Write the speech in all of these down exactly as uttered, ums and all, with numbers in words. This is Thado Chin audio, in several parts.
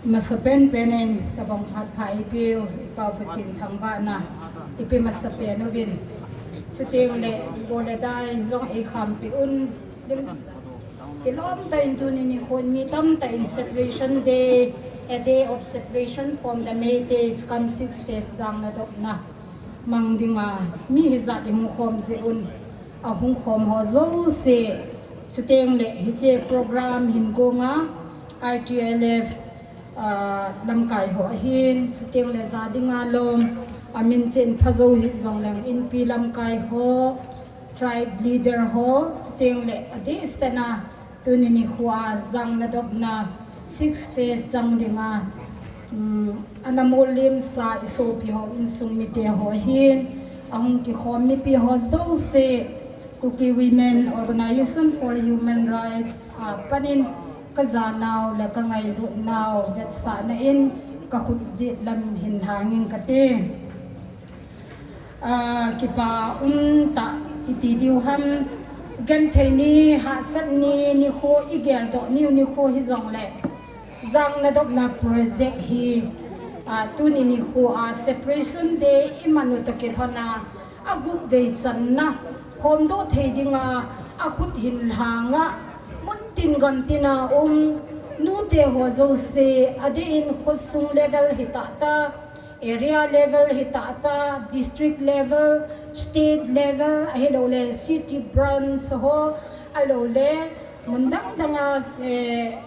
Masapen penin tabang phat pha ipiu, iPau Pathen thangvahna ipe masapen uvin. Chuteng le, go le dai jong eikhampi un. Kilom tah in tuni nikho in mi tamtah in Separation Day, a day of separation from the Meiteis cum Six Phase jang nadopna mang dinga mi hijat ihung khom jeh un, ahung khom ho jouse, chuteng le hiche program hin gonga R T L F, ah, lamkai ho ahin, chuteng le ja dinga lom, amin chen pha jo hijong leng Inpi lamkai ho, tribe leader ho, chuteng le adeh sena tuni nikho a jang nadopna Six Phase jang dinga, um, ana molem sa isopi ho insung mite ho ahin, ahung kikhom mipi ho jouse, Kuki Women Organization for Human Rights a panin kajanau le kangailutnau vetsahna in kakhut jet lam hin lhangin kate. Ah, kipa um tah iti diu ham, genthei ni, hahsat ni, nikho igeldoh niu nikho hijong le, jang nadopna project hi, ah, tuni nikho a Separation Day iman u toh kilhon a, agup vei channa, homdoh thei dinga, akhut hin lhanga, mun tin gam tina um, nute ho jouse, adeh in khosung level hitah tah, area level hitah tah, district level, state level, ahilou le city branch ho, ahilou le mun dang danga, eh,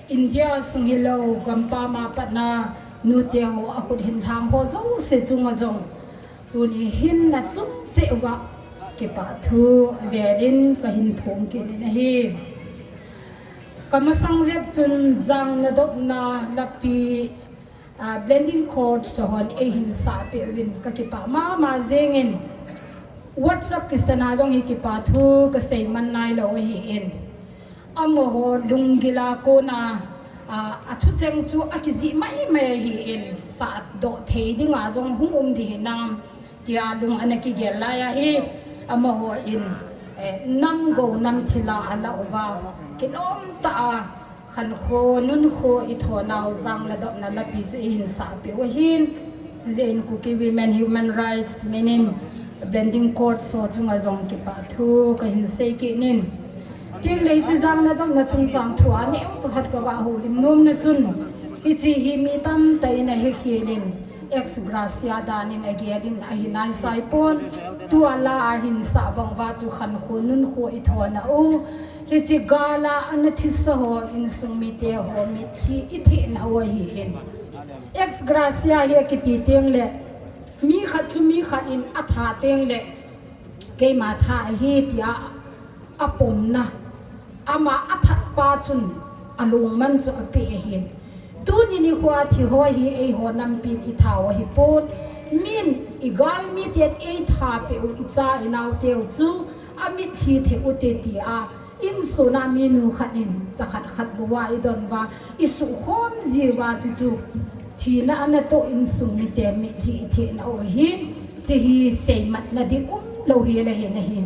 India sung hilou, gampam a patna nute ho akhut hin lhang ho jouse chunga jong tuni hin nachung cheh uva kipa thu avelin kahin phong kit in ahi. Kamasang jep chun jang nadopna lapi, ah, Blending Chords hon eihin sahpeh uvin kakipah mama jengin, WhatsApp kisana jong hi kipa thu kasei man nailou ahin. Amaho lunggil a kona, ah, athucheng chu akijih maimai ahin, sahdoh thei dinga jong hung um ding hinam tia lung ana kigel lai ahi. Amaho in, eh, namgou namthil a alah uva, kilom tah a khankho nunkho ithonau jang nadopna lapi chu eihin sahpeh u ahin. Chujeh in Kuki Women Human Rights min in Blending Chords ho chunga jong kipa thu kahin sei kit in. Tin le hiche jang nadopna chungchang thu a neo chakhat kava houlim nomna chun, hiche hi mi tamtah in ahekhel in, ex gratia dan in agelin ahi naisai pon. Tua la ahin sah bang uva chu khankho nunkho ithonau, hiche gal a ana thisa ho insung mite ho mitlhi ithehna u ahin. Ex gratia hi akiti teng le, mi khat chu mi khat in atha teng le, keima tha ahi tia apomna, ama athat pa chun alungman chu apeh ahin. Tuni nikho a thi ho hi eiho nampin ithau ahipon, min igalmi ten eitha peh u icha inaoteu chu amitlhi theh ute tia, insung a minu khat in cha khat khat bou a idon uva, isuhkhom jiuva, chuchu thina ana toh insung mite mitlhi ithehna u ahin, hiche hi seimatna ding umlou hel ahin ahi.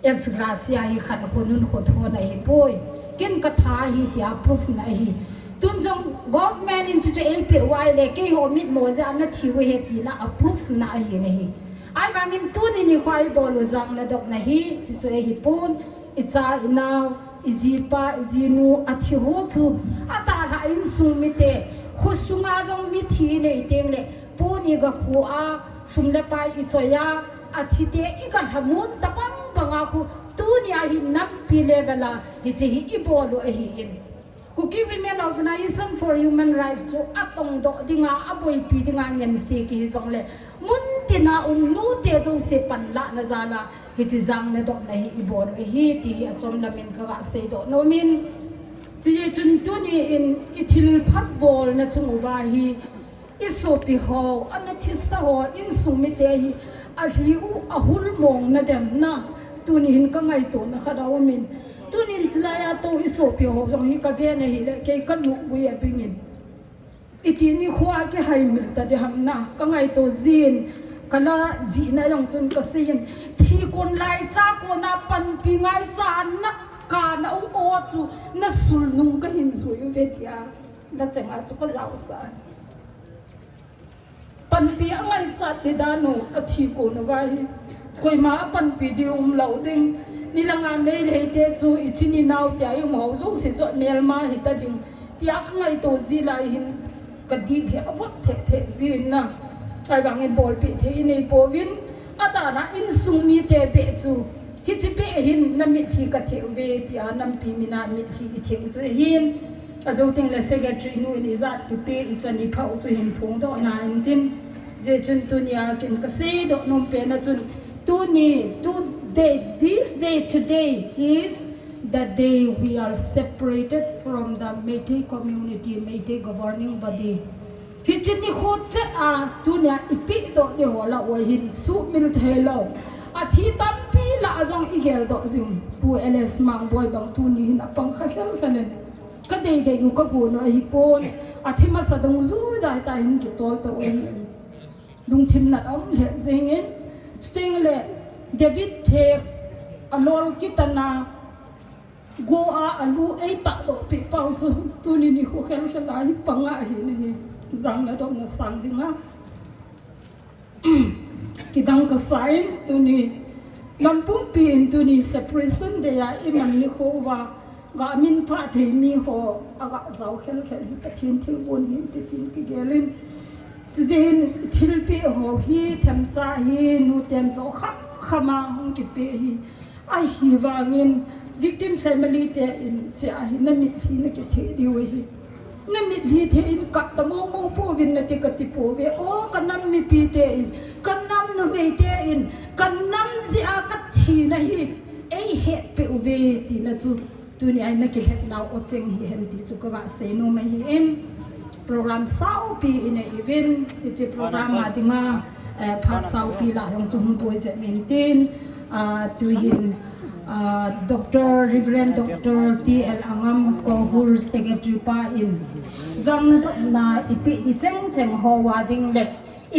Ex gratia hi khankho nunkho thona ahipoi. Ken katha ahi tia proof na ahi. Tun jong government in chuchu eipeh uva ahile, keiho mitmo jeh a nathi u ahi tina a proof na ahin ahi. Ahivangin tuni nikho a ibol u jang nadopna hi chuchu ahipon, icha inao, ijipa, ijinu athi ho chu, atalhah insung mite, khosunga jong mithi inei teng le, pon igakhu a, sum le pai ichoi a, athite igalhamon tabang banga khu, tunia hi nampi level a hiche hi ibol u ahin. Kuki Women Organization for Human Rights chu atongdoh dinga, aboipi dinga ngense kihi jongle, muntina um nute jouse panlahna jal a hiche jang nadopna hi ibol u ahi ti hi achom lamin kaga seidoh nomin. Chujeh chun tuni in ithilpha bolna chung uva hi, isopi ho, ana thisa ho, insung mite hi alhi u, ahul mong nadem na, tuni hin kangaitona khat aumin. Tunin chulai a tou isopi ho jong hi kaven ahile, kei kanopgui abingin, iti nikho a kihaimil ta ding ham na, kangaito jin, kala jihna jong chun kaseiyin, thi kon laicha kona panpi ngaicha a nakana u o chu nasul nung kahin jui uve tia. Lacheng a chu kajao sa. Panpi angaichat ti dan u athi kon uva hi. Koima panpi diu umlou ding. Nilanga Meitei te chu ichin inao tia ium ho jouse chu melma hita ding. Tia kangaito ji lai hin kadip hi avot thei thei jin na. Ahivangin bolpi thei inei pouvin. Adana insung mite beh chu. Hiche beh hin namitlhi katheh uve tia nampi mina mitlhi itheh u chu ahin. Ajo tengle secretary nu in ijat kipe ichan iphah u chu hin phongdoh na intin. Hijeh chun tunia kin kaseidoh nom pen a chun tuni, today, this day, today is the day we are separated from the Meitei community, Meitei governing body. Hiche nikho chet a tunia ipehdoh ding ho lah uva hin sumil theilou. Athi tampi lah a jong igeldoh jing. Pu L S Mangboi bang tuni hin apang kha khelkhel in. Kadei dei u kagon u ahipon. Athi masa dong u jui jai ta hin kitol tou ahi. Lungthim nat aum lheh jengin. Chutengle David Thep alol kitana Go a alu eitahdoh peh pau chu tuni nikho khelkhel a hi panga ahi nahi. Jang nadopna sang dinga kidang kasa in tuni gam pumpi in tuni separation day a iman nikho uva ga minphah thei mi ho aga jao khelkhel hi Pathen thilgon hi ti tin kigel in. Tijeh hin thilpeh ho hi themcha hi nuten jo kham kham a hung kipeh hi. Ahivangin victim family te in hiche a hi namitlhi nakitheh diu ahi. Namitlhi thei in kap ta mong mong pouvin nati kati pouve. O kanam mipi te in, kanam numei te in, kanam jeh a kathina hi eihetpeh uve tina chu tunia nakilhep nau o cheng hihen ti chu kaga seinom ahin. Program saupi inei uvin, hiche program a dinga, eh, phat saupi lah jong chu hung boi jep intin, ah, tuhin, ah, Doctor, Reverend Doctor T L Angam, KOHUR Secretary pa in, jang nadopna ipeh di cheng cheng ho a ding le,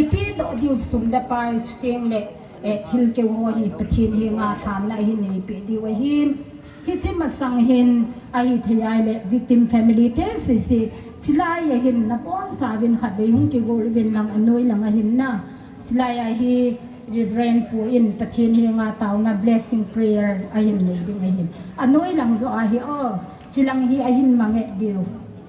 ipehdoh diu sum le pai chutengle, eh, thilkeu ho hi Pathen henga lhanna ahin neipeh diu ahin. Hiche masang hin ahithei ahile victim family te sese chilai a hin nabonchauvin khatvei hung kigol uvin lang anoi lang ahin na. Chilai a hi Reverend Pu in Pathen henga taona blessing prayer ahin nei ding ahin. Anoi lang joh a hi o, chilang hi ahin manget diu.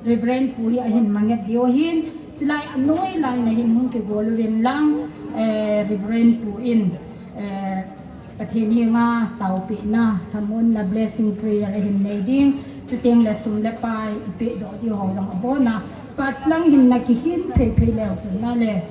Reverend Pu hi ahin manget diu ahin, chilai anoi lai na hin hung kigol uvin lang, eh, Reverend Pu in, eh, Pathen henga taopehna, lhamonna blessing prayer ahin nei ding, chutengle sum le pai ipehdoh diu ho jong abona, phat lang hin nakihin phei phei leu chun nale.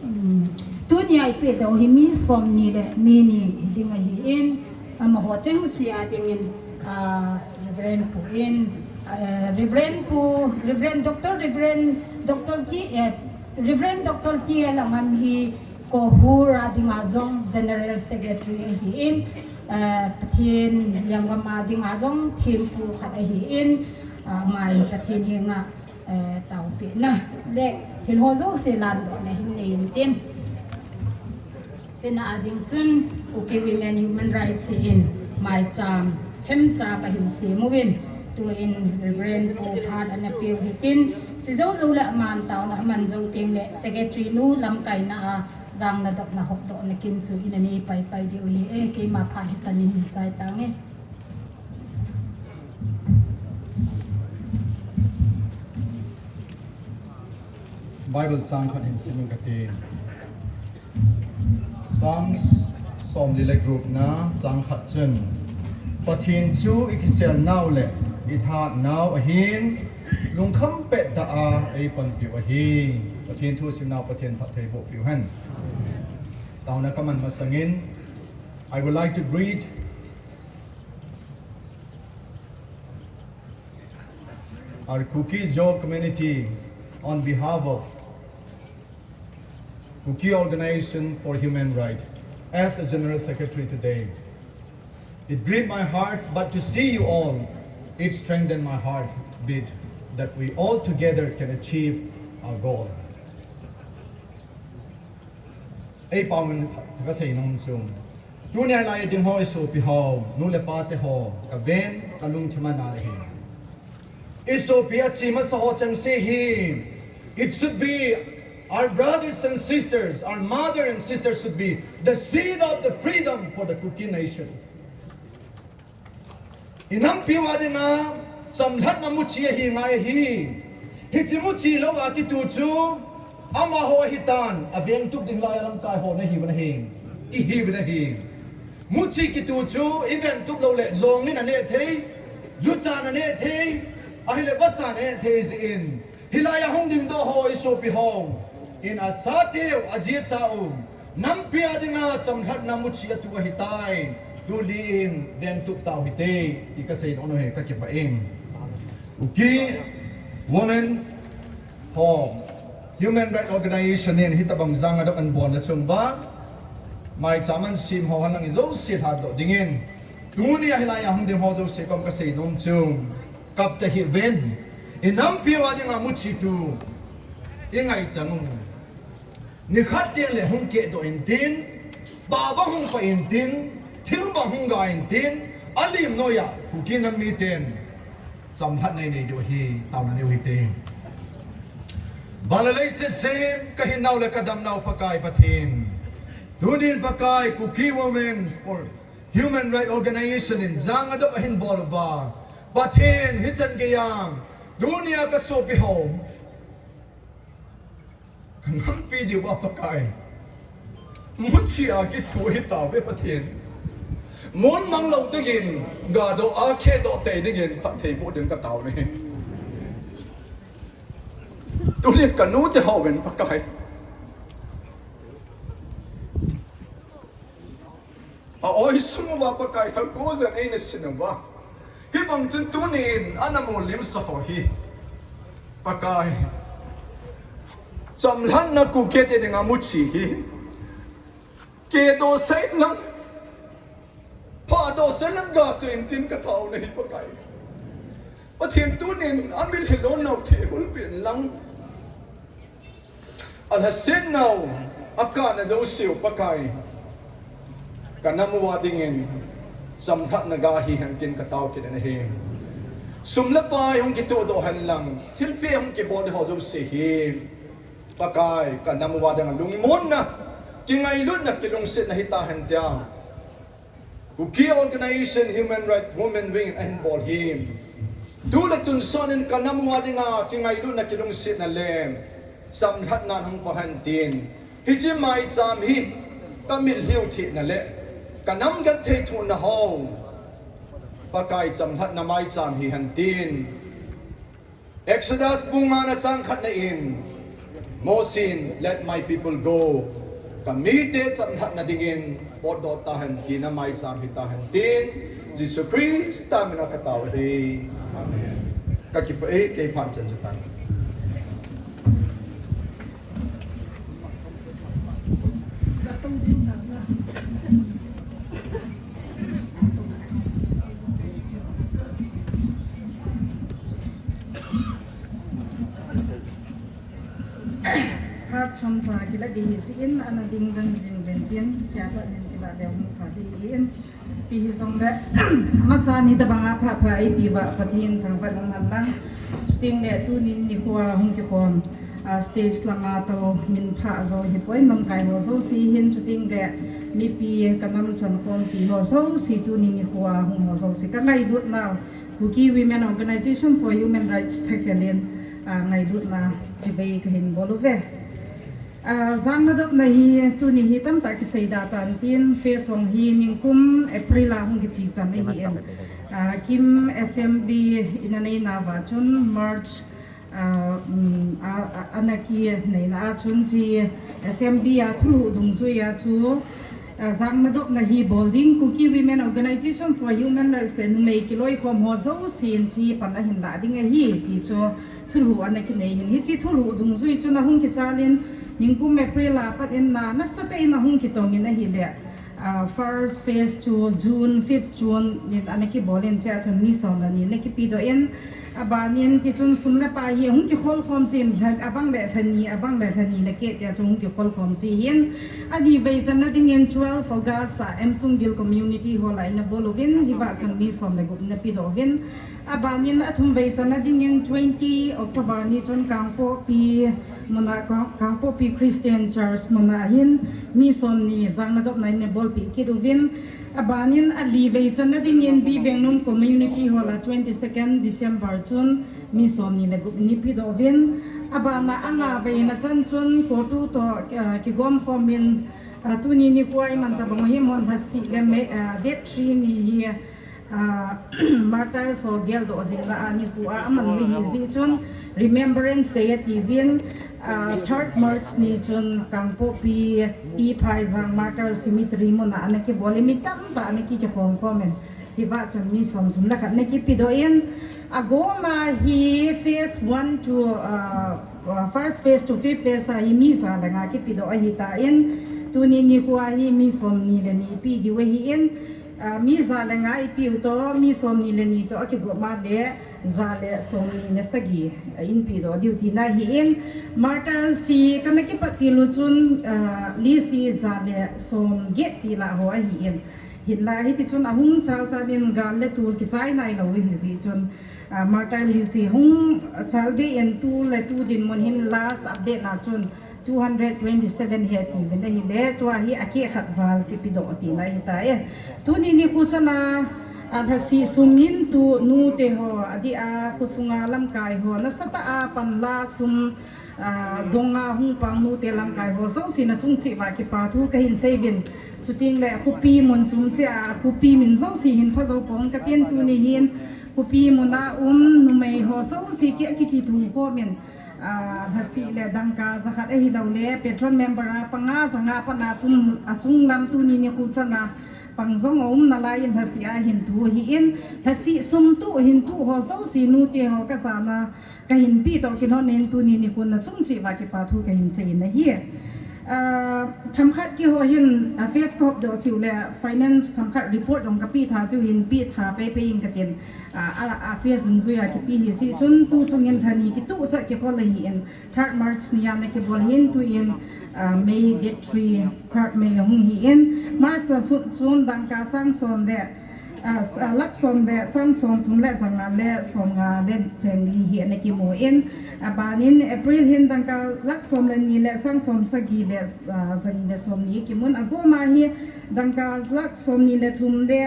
Hmm. Tunia ipehdoh hi mi somni le mi ni hiding ahin, amaho chengse a dingin, ah, Reverend Pu in, ah, Reverend Pu, Reverend Doctor, Reverend Doctor T, eh, Reverend Doctor T L Angam hi KOHUR a dinga jong General Secretary ahin, eh, Pathen lenggam a dinga jong thempu khat ahin, ah, ama hi Pathen henga eh, taopehna le thil ho jouse landohna hin nei intin. Chuna a ding chun Kuki Women Human Rights in maicham themcha kahin sem uvin, tuin Reverend Pu phat ana peu hitin, chujou jou le aman taona aman jou tengle Secretary nu lamkaina a jang nadopna hopdohna kin chu ina nei pai pai diu ahi. Eh, keima phat hichan in hin chai tange. Bible chang khat hin simin kati. Psalms somli le gupna chang khat chun, Pathen chu i kiselnau le i thahatnau ahin, lungkham petda a ei panpiu ahi. Pathen thu simnau Pathen phattheiboh piu hen. Taona kaman masangin, I would like to greet our Kuki Zo community on behalf of Kuki Organization for Human Rights as a General Secretary today. It grieved my heart, but to see you all, it strengthened my heart beat that we all together can achieve our goal. Ei pau in ka, ka sei nom chu. Tunia lai ding ho i sopi ho, nu le pa te ho, ka ven, ka lungthim a na le hin. I sopi a chi masa ho chang se hi. It should be our brothers and sisters, our mother and sisters should be the seed of the freedom for the Kuki nation. I nampi uva dinga chamlhatna muchi ahi ngai hi. Hichi muchi lou a kitu chu amaho ahitan, avengtup ding lai a lamkai ho nahiuvin ahi. Ihiuvin ahi. Muchi kitu chu ivengtup lou le jong in aneh thei, juchan aneh thei, ahile vachan aneh thei jeh in. Hilai a hung dingdoh ho i sopi ho in achateu, aji acha u, nampi a dinga chamlhatna muchi atu ahitai. Tuni in vengtup tau hite, ti kasei nom ahi, kakipah e. Kuki Women Home Human Rights Organization in hitabang jang adap an bolna chung uva maicham ahin sem ho henlang ijouse lhatdoh dingin, tuni a hilai a hung ding ho jouse kom kasei nom chu, kap tahih uvin, i nampi uva dinga muchi tu ingai chang u. Nikhat teng le hung kehdoh intin, pao bang hung pha intin, thil bang hung ga intin, alim noiya Kuki nam miten chamlhatna inei diu ahi, taona neiu hite. Van le lei sese, kahinnau le kadamnau Pakai Pathen. Tunin Pakai, Kuki Women for Human Rights Organization in jang adap ahin bol uva, Pathen, hichan geiya tuni a kasopi ho kanampi diuva Pakai, muchi a kitu ahitauve Pathen. Mun mang lou dingin, gadoh a kehdoh tei dingin phatthei boh ding katao ahi. Tunin kanu te hon Pakai, a-oi sung uva Pakai, lhagao jen eina sin uva, hibang chun tunin ana molhimsa ho hi, Pakai, chamlhatna Kuki te dinga muchi hi, kehdoh sah inlang, phahdoh sah inlang, gasah intin kataona ahi Pakai. Pathen, tunin amilhi lonnau thehulpeh inlang, alhasetnau, akana jouseu Pakai, kanam uva dingin chamlhatna ga hihen tin katao kit in ahi. Sum le pai hung kitohdoh henlang, thilpeh hung kibol ding ho jouse hi, Pakai, kanam uva dinga lungmonna, kingailutna, kilungsetna hitahen tia Kuki Organization Human Rights Women Wing in ahin bol hi, tu le tun sangin kanam uva dinga kingailutna, kilungsetna le chamlhatna hung pang hen tin, hiche maicham hi kamilhiu thehna le kanam genthei thohna ho, Pakai, chamlhatna maicham hihen tin. Exodus bung ngana chang khatna in, Mosi in, "Let my people go. Kamite chamlhatna dingin potdoh tahen," tina maicham hitahen tin, Jesu Christa mina katao ahi. Amen. Kakipah e, kei phat chan chu tan. Phat chomcha kila ding hi jeh in, ana ding dan jing ven tin, chia pat nin kila ding hung pha ding hi in. Ipi hijongle, amasa ni tabanga phat pha eipe uva Pathen thangvah in umhen lang. Chuteng le tunin nikho a hung kikhom, a, stage langa tou min pha jou hipoi, lamkai ho jouse hin, chuteng le mipi kanam chankhompi ho jouse, tunin nikho a hung ho jouse, kangailutnau Kuki Women Organization for Human Rights thakhel in, a, ngailutna chibai kahin bol uve. A, jangna dopna hi tuni hi tamtah kisei da tan tin, face hong hi ningkum April a hung kichi pan ahi in. A, KIM Assembly in anei nauva chun March, a, um, a, a, ana kinei na a chun hiche Assembly a thulhuh dungjui a chu, a, jangna dopna hi bol ding Kuki Women Organization for Human Rights le numei kiloikhom ho jousen hiche pan ahin lah ding ahi ti chu thulhuh ana kinei hin, hiche thulhuh dungjui chun ahung kichal in, ningkum April a pat in na, nasatah in ahung kitong in ahile, a, first phase chu June, fifth June in ana kibol in, chea chun mi som le ni ana kipedoh in, aban in tichun sum le pai hi ahung kikholkhom jin, lha, abang le lha ni, abang le lha ni le keh tia chu hung kikholkhom ji hin, ani vei channa dingin twelve August a Emsung Gill Community Hall a ina bol uvin, hiva chun mi som le gup ina pedoh uvin, Abanin athum vei channa dingin twenty October ni chun Kangpokpi muna, Kang-, Kangpokpi Christian Church muna hin mi somni jangna dopna in eibolpeh kit uvin. Abanin ali vei channa dingin B Vengnum Community Hall a twenty-second December chun mi somni le gup in eipedoh uvin. Abana anga veina chan chun COTU toh, ah, kigomkhom in, ah, tuni nikho a iman tabang u hi Lhasih le May, ah, date three ni hi, ah, Martyrs ho geldoh jing lah a nikho a aman u ahi jeh chun Remembrance Day atiuvin, ah, third March ni chun Kangpokpi T. Phaijang Martyrs Cemetery muna ana kibol in mi tamtah ana kikhom khom in. Hiva chun mi somthum le khat ana kipedoh in, agoma hi phase one to, ah, ah, first phase to fifth phase a hi mi ja le nga kipedoh ahitan, tuni nikho a hi mi somni le ni pe diu ahin, ah, mi ja le nga ipeu toh mi somni le ni toh akigoma le ja le somni le sagi, ah, in pedoh diu tina ahin, Martyrs hi kana kipat til u chun, ah, list hi ja le somget ti lah ho ahin. Hinlah hiti chun ahung chal chal in gal le tul kichai nailou ahi jeh chun, ah, Martyrs list hi hung chal be in tu le tu dinmun hin last update na chun two hundred twenty-seven ahi atiuvin ahile, tua hi akeh khat val kipedoh tina ahitai. Tuni nikho chana, ah, Lhasih sum hin tu nute ho, adeh a khosunga lamkai ho, nasatah a panla sum, ah, donga hung pang nute lamkai ho jouse nachung cheh uva kipa thu kahin sei uvin. Chuting le khopi mun chom cheh a, khopi min jouse hin pha jou pong katin, tuni hin khopi muna um numei ho jouse ki, akikithukhom in, ah, Lhasih le dangka jakhat ahilou le patron member a panga janga pat a chung, achung lam tuni nikho chana pang jong aum nalai in Lhasih a hin tu ahin, Lhasih sum tu hin tu ho jouse nute ho kajana kahin peh toh kilhon in tuni nikho nachung cheh uva kipa thu kahin sei in ahi. Ah, themkhat keiho hin, ah, phase kahopdoh cheh u le finance themkhat report jong kapeh tha cheh u hin peh tha pei pei in katin, ah, ah, ah, phase dungjui a kipe ahi jeh chun tu chung in lha ni kituh chat kikhol ahin, third March ni a ana kibol ahin, tu in, ah, May date three, third May ahung ahin, March lha chun, chun dangka sang som le, ah, s-, ah, lakh som le sang somthum le janga le somnga le cheng li hi ana kimun, abanin April hin dangka lakh som le ni le sang som sagi le, ah, jani le somni kimun, agoma hi dangka lakh somni le thum le,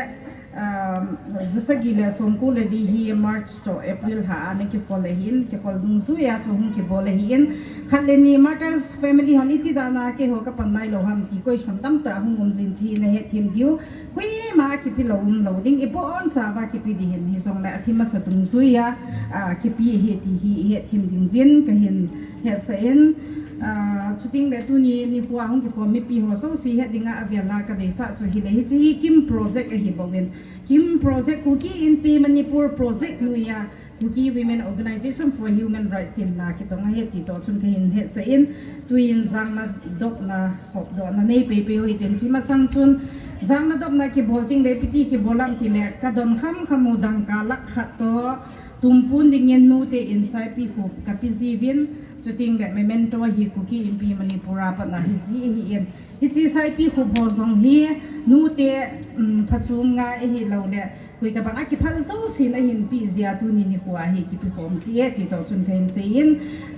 ah, jasagi le somko le li hi March toh April lha a ana kikhol ahin, kikhol dungjui a chu hung kibol ahin, khat le ni Martyrs family hon iti dan a keiho kapan nailou ham ti question tamtah ahung um jin, hiche hi nahetthem diu. Koima kipe lou umlou ding, ibonchauva kipe ding ahin, hijongle athim asa dungjui a, ah, kipe ahi ti hi ihetthem diuvin kahin hetsah in, ah, chuting le tuni nikho a hung kikhom mipi ho jouse het dinga avel a kadeisah chu ahile, hiche hi KIM project ahi bouvin, KIM project, Kuki Inpi Manipur project noiya Kuki Women Organisation for Human Rights in la kitong ahi ti toh chun kahin hetsah in, tu in jangna dopna hopdohna nei pei pei u hitin, hiche masang chun jangna dopna kibol teng le ipi ti kibol ham tile, kadon kham kham u dangka lakh khat toh tumpun dingin nute in saipikhup kape jiuvin, chuting le memento hi Kuki Inpi Manipur a pat a hiji ahin, hiche saipikhup ho jong hi nute, um, phachom ngai ahilou le koi tabang a kiphal jousen ahin pe jia tuni nikho a hi kipe khom ji e ti toh chun kahin sei in,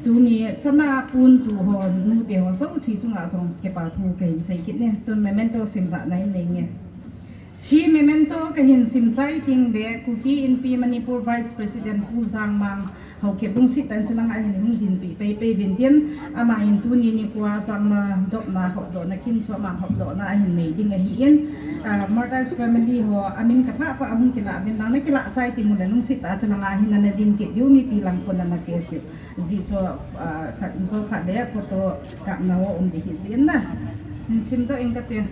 tuni chana pon tu ho nute ho jouse chunga jong kipa thu kahin sei kit e, tun memento simlhahna in nei nge. Hiche memento kahin sim chai teng le Kuki Inpi Manipur Vice President Pu Jangmang Haokip lungset tah in chulanga hin hung dinpi pei pei uvin tin, aman tuni nikho a jangna dopna hopdohna kin chu aman hopdohna ahin nei ding ahin, ah, Martyrs family ho amin kaphah pha ahung kilah uvin, nang nakilah chai teng ule lungset tah a chulanga hin nana din kit diu, mipi lang khun nana face diu. Hijeh chun, ah, khat in jo phat le photo kapna ho um ding ahi jeh in na. Hin simdoh ing kate.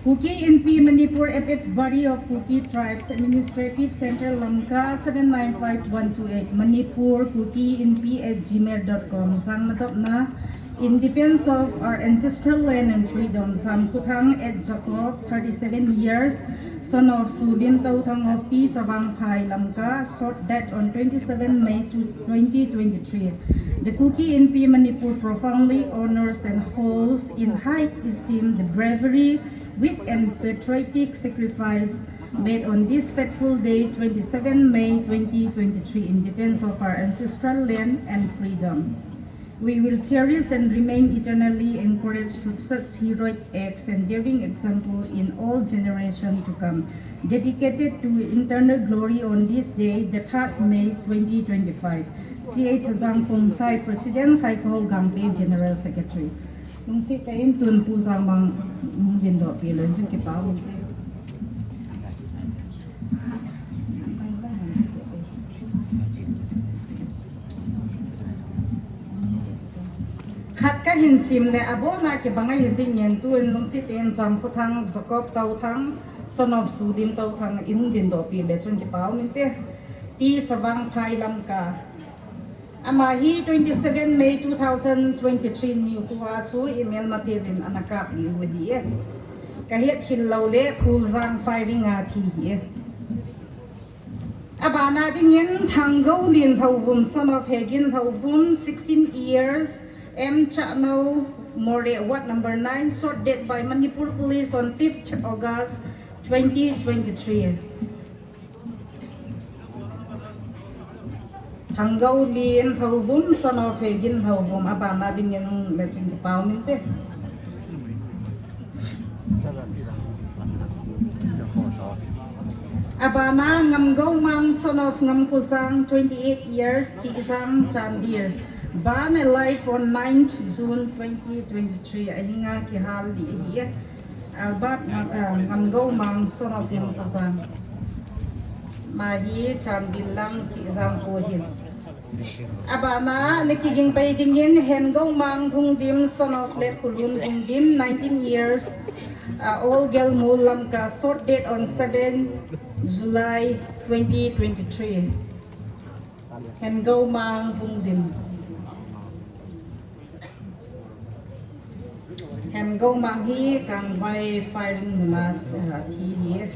Kuki Inpi Manipur apex body of Kuki Tribes, Administrative Centre Lamka seven nine five one two eight, Manipur Kuki Inpi at gmail dot com, jangna dopna, in defence of our ancestral land and freedom, Jamkhuthang at Jacob, thirty-seven years, son of Sulin Touthang of T. Chavangphai, Lamka, shot dead on twenty-seven May twenty twenty-three. The Kuki Inpi Manipur profoundly honours and holds in high esteem the bravery, wit and patriotic sacrifice made on this fateful day, twenty-seven May twenty twenty-three, in defense of our ancestral land and freedom. We will cherish and remain eternally encouraged to such heroic acts and daring example in all generations to come. Dedicated to eternal glory on this day, the third May twenty twenty-five. C H Zangkhongsai, President, Khaikho Gangte, General Secretary. Lungset tah in tun Pu Zangmang, mm, dindoh pi lou chun kipa um. Khat kahin sim le abona kibang ahi jingin tun Lungset in Zamkhothang Jacob Touthang, son of Sudim Touthang, ihung dindoh pi le chun kipa um inte. Ti Chavang Phai Lamka. Ama hi twenty-seven May two thousand twenty-three nikho a chu imelmateuvin ana kap u ahi e. Kahet khel lou le Phuljang firing a thi ahi e. Abana dingin Thanggolin Lhouvum, son of Hegin Lhouvum, sixteen years, M Chahno, Moreh, Ward number nine, shot dead by Manipur Police on fifth August twenty twenty-three. Thanggolin Lhouvum, son of Hegin Lhouvum, abana dingin le chun kipa um inte. Abana Ngamgoumang, son of Ngamkhojang, twenty-eight years, Chihjang, Chandel. Burned alive on ninth June twenty twenty-three. Ahinga kihal di ahi. Albert, ah, Ngamgoumang, son of Ngamkhojang. Ama hi Chandel lang Chihjang kho ahin. Abana le kiging pai dingin Hengoumang Hungdim, son of Letkholun Hungdim, nineteen years, uh, old, Gelmul Lamka, shot dead on seven July twenty twenty-three. Hengoumang Hungdim. Hengoumang hi Kangvai firing muna, uh, thi ahi.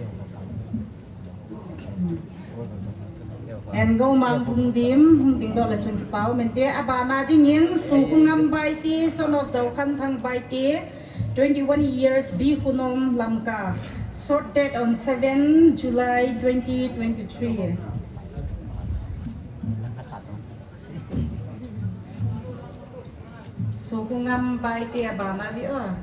Hengoumang Hungdim, hung dingdoh le chun kipa um inte. Abana dingin Sukhongam Baite, son of Daokhanthang Baite, twenty-one years, Bikhunom, Lamka. Shot dead on seven July twenty twenty-three. Sukhongam Baite abana di o.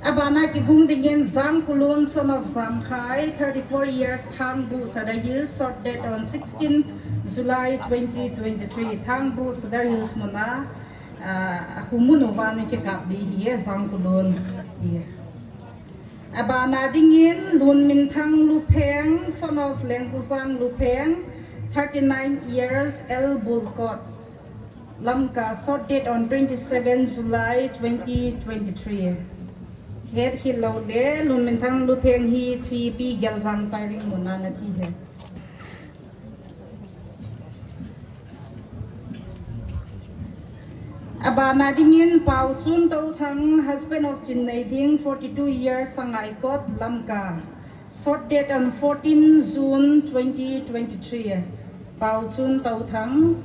Abana kigong dingin Jangkholun, son of Jamkhai, thirty-four years, Thangbuh, Sadar Hills, shot dead on sixteen July twenty twenty-three. Thangbuh, Sadar Hills muna, ah, ahumun uva ana kikap di ahi e, Jangkholun. Abana dingin Lunminthang Lupheng, son of Lengkhojang Lupheng, thirty-nine years, L Bulkot, Lamka, shot dead on twenty-seven July twenty twenty-three. Het khel lou le Lunminthang Lupheng hi Chipi Geljang firing muna ana thi ahi. Abana dingin Paochun Touthang, husband of Chinneilhing, forty-two years, Sangaikot, Lamka. Shot dead on fourteen June twenty twenty-three. Paochun Touthang.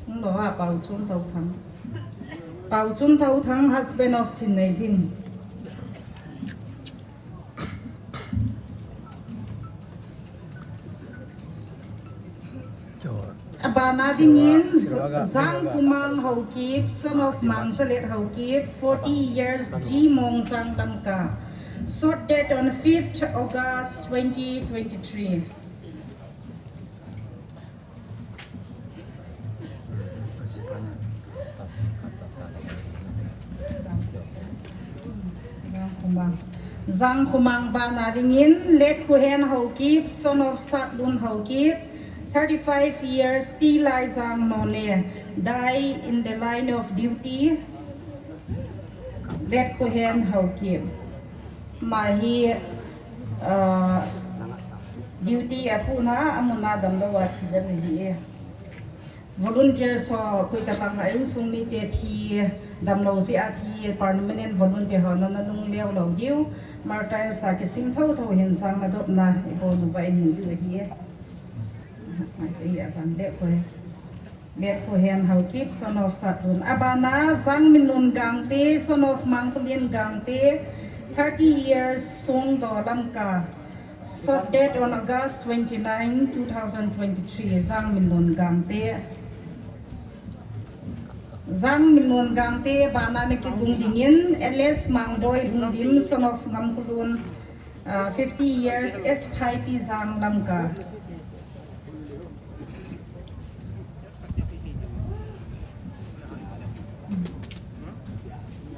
Hung lou a, Paochun Touthang. Paochun Touthang, husband of Chinneilhing. Abana dingin Jangkhomang Haokip, son of Mangsalet Haokip, forty years, G Mongjang, Lamka. Shot dead on fifth August twenty twenty-three. Jangkhomang bana dingin Letkhohen Haokip, son of Satlun Haokip, thirty-five years, T Laijang, Noney, die in the line of duty. Letkhohen Haokip. Ama hi, ah, duty apuna, amuna damlou a thi dem ahi e. Volunteers ho, koitobang a insung mite thi, damlou jeh a thi, permanent volunteer ho nana nung leo lou diu. Martyrs a kising thotho hin sang nadopna ibol uva imu diu ahi e. Mai te aban le koi. Lekhohen Haokip, son of Satlun. Abana Jangminlun Gangte, son of Mangkhulin Gangte, thirty years, Songdo, Lamka. Shot dead on August twenty-nine, two thousand twenty-three. Jangminlun Gangte. Jangminlun Gangte bana nakibung dingin, L S Mangboi Lhungdim, son of Ngamkhulun, uh, fifty years, S five P Jang, Lamka.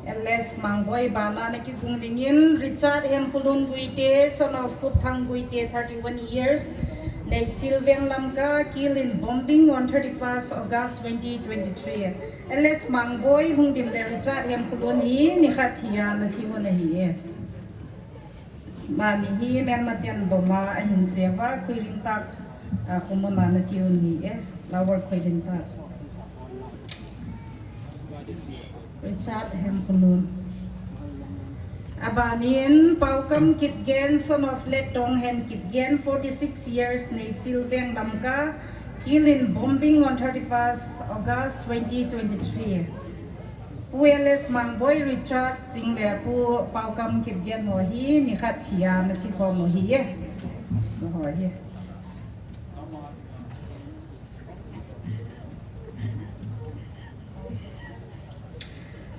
L S Mangboi bana nakibung dingin, Richard Hemkhulun Guite, son of Khupthang Guite, thirty-one years, Neihsial Veng, Lamka, killed in bombing on thirty-first August twenty twenty-three. L S Mangboi Lhungdim le Richard Hemkhulun hi nikhat thia nathi u ahi e. Amani hi Melmaten boma ahin seiva, Khoirintap, ah, khomun a nathi u ahi e, Lower Khoirintap. Richard Hemkhulun. Abanin Paokam Kipgen, son of Letdong Hen Kipgen, forty-six years, Neihsial Veng, Lamka, killed in bombing on thirty-first August twenty twenty-three. Pu L S Mangboi Richard Ting le Pu Paokam Kipgen ho hi nikhat thia nathi khom u ahi e. Ho hi.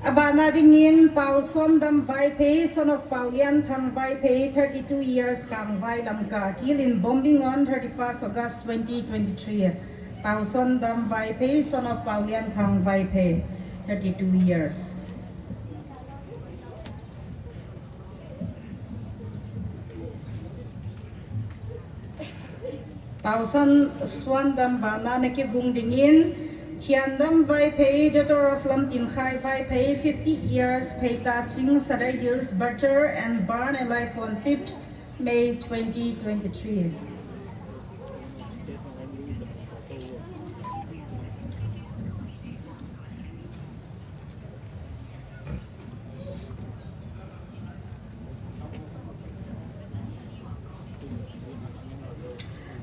Abana dingin Pau Sondam Vaiphei, son of Pau Lianthang Vaiphei, thirty-two years, Kangvai, Lamka, killed in bombing on thirty-first August twenty twenty-three. Pau Sondam Vaiphei, son of Pau Lianthang Vaiphei, thirty-two years. Pau Sondam bana nakibung dingin, Thiandam Vaiphei, daughter of Lamtinkhai Vaiphei, fifty years, Pheitaching, Sadar Hills, butchered and burned alive on fifth May twenty twenty-three.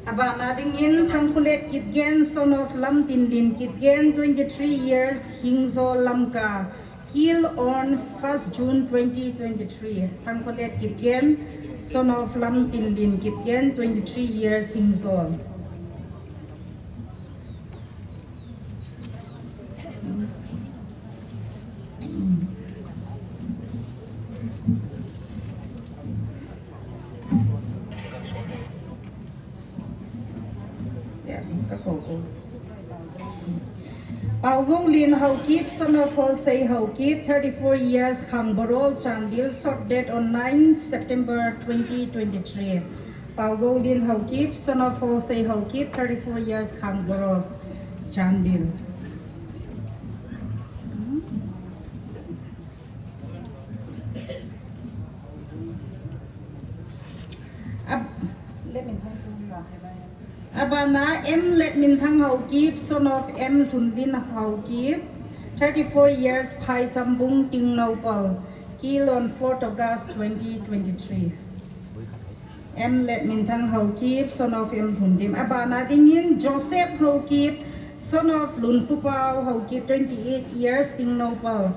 Abana dingin Thangkholet Kipgen, son of Lamtinlin Kipgen, twenty-three years, Hingzol, Lamka, killed on first June twenty twenty-three. Thangkholet Kipgen, son of Lamtinlin Kipgen, twenty-three years, Hingzol. Paugolin Haokip, son of Holsei Haokip, thirty-four years, Khangborol, Chandel, shot dead on ninth September twenty twenty-three. Paugolin Haokip, son of Holsei Haokip, thirty-four years, Khangborol, Chandel. Ab-, Abana M Letminthang Haokip, son of M Lhunlin Haokip, thirty-four years, Phaichambung, Tengnoupal, killed on fourth August twenty twenty-three. M Letminthang Haokip, son of M Lhundim. Abana dingin Joseph Haokip, son of Lunkhupao Haokip, twenty-eight years, Tengnoupal,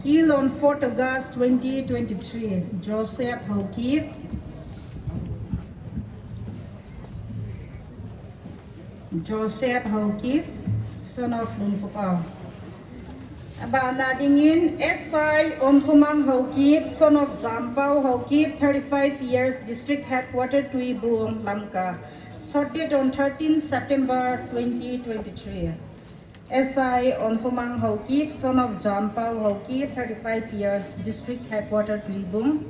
killed on fourth August twenty twenty-three. Joseph Haokip. Joseph Haokip, son of Lunkhupao. Abana dingin S I Onkhomang Haokip, son of Jampao Haokip, thirty-five years, District Headquarter Tuibung, Lamka. Shot dead on thirteenth September twenty twenty-three. S I Onkhomang Haokip, son of Jampao Haokip, thirty-five years, District Headquarter Tuibung.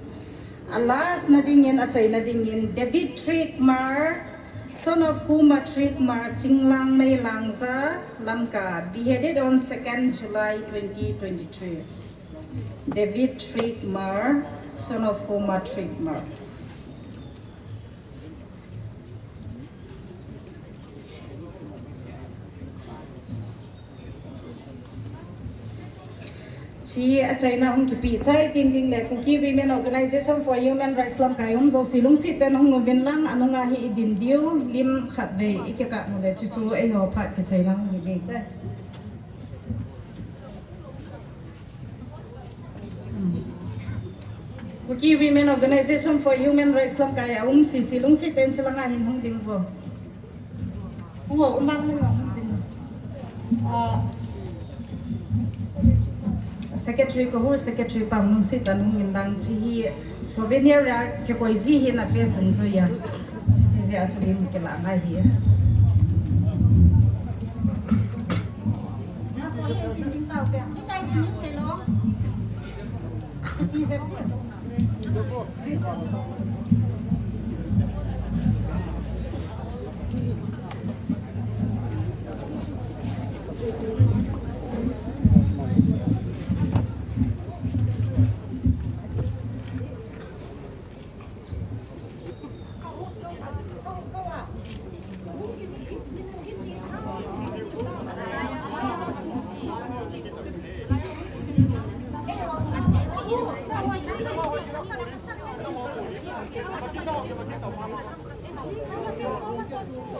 A last na dingin, achaina dingin, David Trikmar, son of Khuma Trikmar, Chinglangmei, Langza, Lamka, beheaded on second July twenty twenty-three. David Trikmar, son of Khuma Trikmar. Chi achaina hung kipe chai ding ding le Kuki Women Organization for Human Rights lamkai um jouse lungset tah in hung uvin lang, anunga hi idin diu lim khatvei ikikap u le chuchu eiho phat kichaina hung hi ding tai. Kuki Women Organization for Human Rights lamkai a um sisi lungset in chilanga hin hung ding vo. Hung o, umang ning hung ding. Ah, secretary ko hu, secretary pa lungset in hung ding dang chi hi souvenir a kikoi ji hi na face ding jui a. Chi ti jeh a chu lim kila ngai hi.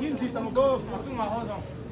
Yin ji tang go, atung a ho jong.